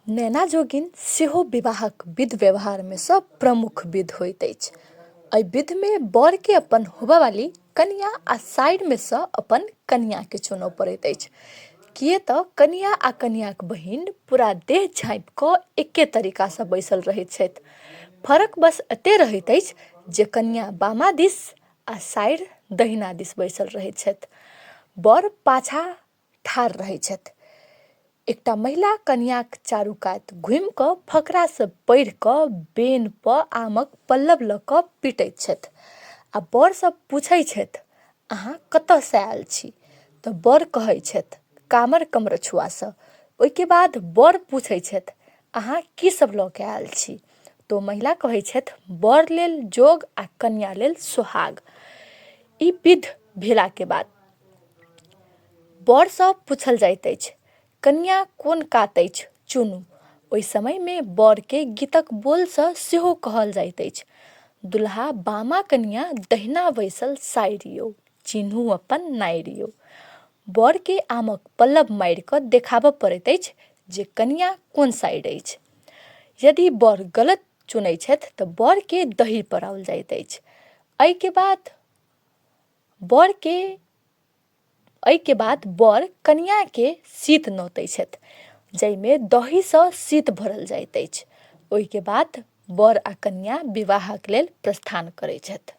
नैना जोगिन सेहो विवाहक विध व्यवहारमे सँ प्रमुख विध होइत अछि। एहि विधमे वरके अपन होबऽवाली कनिआँ आ साइरमे सँ अपन कनिआँके चुनऽ पड़ैत अछि, किएक तऽ कनिआँ आ कनिआँक बहिन पूरा देह झाँपिकऽ एके तरीकासँ बैसल रहैत छथि। फर्क बस एतेक रहैत अछि जे कनिआँ बामा दिस आ साइर दहिना दिस बैसल रहैत छथि। वर पाछाँ ठाढ़ रहै छथि। एकटा महिला कनिआँक चारू कात घुमि कऽ फकरासँ पढ़ि कऽ बेनपर आमक पल्लव लऽ कऽ पिटैत छथि आ वरसँ पूछै छथि, अहाँ कतऽसँ आयल छी? तऽ वर कहै छथि, कामर कमरछुआसँ। ओहिके बाद वर पूछै छथि, अहाँ की सब लऽ कऽ आयल छी? तऽ ओ महिला कहै छथि, वर लेल जोग आ कनिआँ लेल सोहाग। ई विध भेलाके बाद वरसँ पूछल जाइत अछि, कनिआँ कोन कात अछि, चुनू। ओहि समयमे वरकेँ गीतक बोलसँ सेहो कहल जाइत अछि, दुल्हा बामा कनिआँ दहिना बैसल साइर यौ, चिन्हू अपन नारि यौ। वरकेँ आमक पल्लव मारि कऽ देखाबऽ पड़ैत अछि जे कनिआँ कोन साइड अछि। यदि वर गलत चुनै छथि तऽ वरकेँ दही पराओल जाइत अछि। एहिके बाद वरके एहिके बाद वर कनिआँके शीत नोतै छथि, जाहिमे दहीसँ शीत भरल जाइत अछि। ओहिके बाद वर आ कनिआँ विवाहक लेल प्रस्थान करै छथि।